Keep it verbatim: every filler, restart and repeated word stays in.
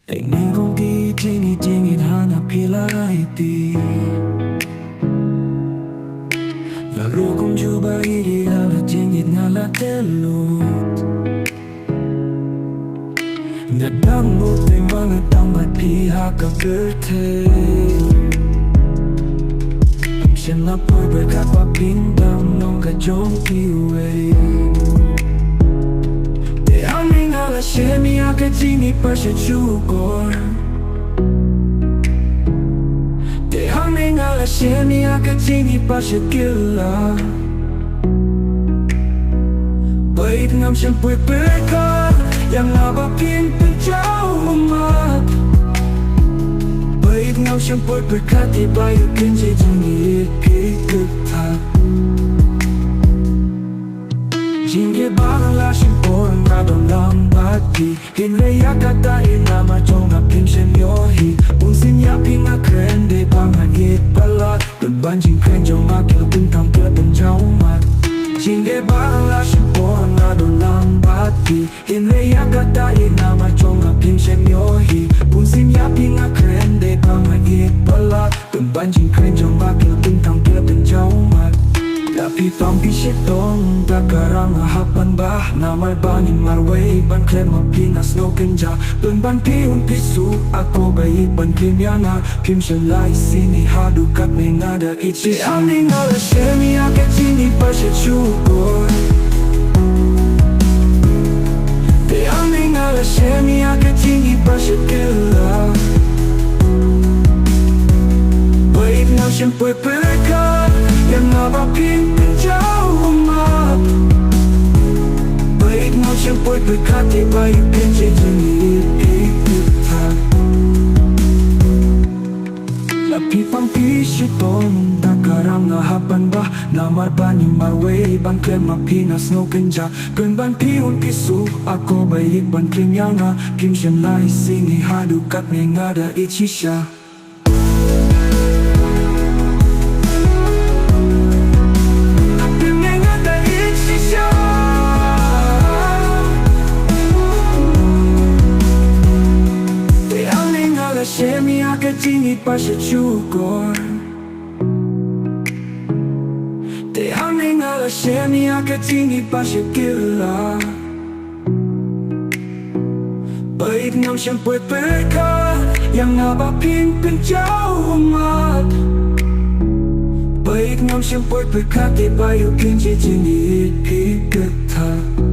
Te ngi kong ki jingit jingit hana phi la iti. La rukom juba iri la la jingit nga la telut. Nga dang mut te ma nga tang bad phi ha ka kyrteng. Shen la poi bad ka pa phin dang nong ka jong kiwei. Te hangne nga la shem ïa ka jingïeit ba sha shukor. Te hangne nga la shem ïa ka jingïeit ba sha kylla. Bad ngam shem poi pyrkhat ïa nga ba phin pynjaw ummat. Bad ngam shem poi pyrkhat ïa ba ïa kynja jingïeit ki kyrthat. Jingeh ba nga la shim por nga don lang bad phi. Hynrei ïa kata i namar jong nga phim shym ïohi. Bun sien ïa phi nga kren dei ba nga ïeit palat. Pynban jingkren jong nga ki la pynthang ki la pynjaw ummat. Jingeh ba nga la shim por nga don lang bad phi. Hynrei ïa kata i namar jong nga phim shym ïohi. Bun sien ïa phi nga kren dei ba nga ïeit palat. Pynban jingkren jong nga ki la pynthang ki la pynjaw ummat. Lada phi pang phi shitom da ka rang nga hap ban bah. Namar ba ngim marwei ban khlem ma phi nga sngewkynjah. Pynban phi un phi suk, a ko ba ïeit ban klim ïa nga. Phim shym la isih ne haduh katne nga da ïeit shisha. Te hangne nga la shem ïa ka jingïeit ba sha shukor. Te hangne nga la shem ïa ka jingïeit ba sha kylla. Bad ngam shem poi pyrkhat ïa nga ba phin pynjaw ummat. Bad ngam shem poi pyrkhat ïa ba ïa kynja jingïeit ki kyrthat. Lada phi pang phi shitom da ka rang nga hap ban bah. Namar ba ngim marwei ban khlem ma phi nga sngewkynjah. Pynban phi un phi suk, a ko ba ïeit ban klim ïa nga. Phim shym la isih ne haduh katne nga da ïeit shisha. Te hangne nga la shem ïa ka jingïeit ba sha shukor. Te hangne nga la shem ïa ka jingïeit ba sha kylla. Bad ngam shem poi pyrkhat ïa nga ba phin pynjaw ummat. Bad ngam shem poi pyrkhat ïa ba ïa kynja jingïeit ki kyrthat.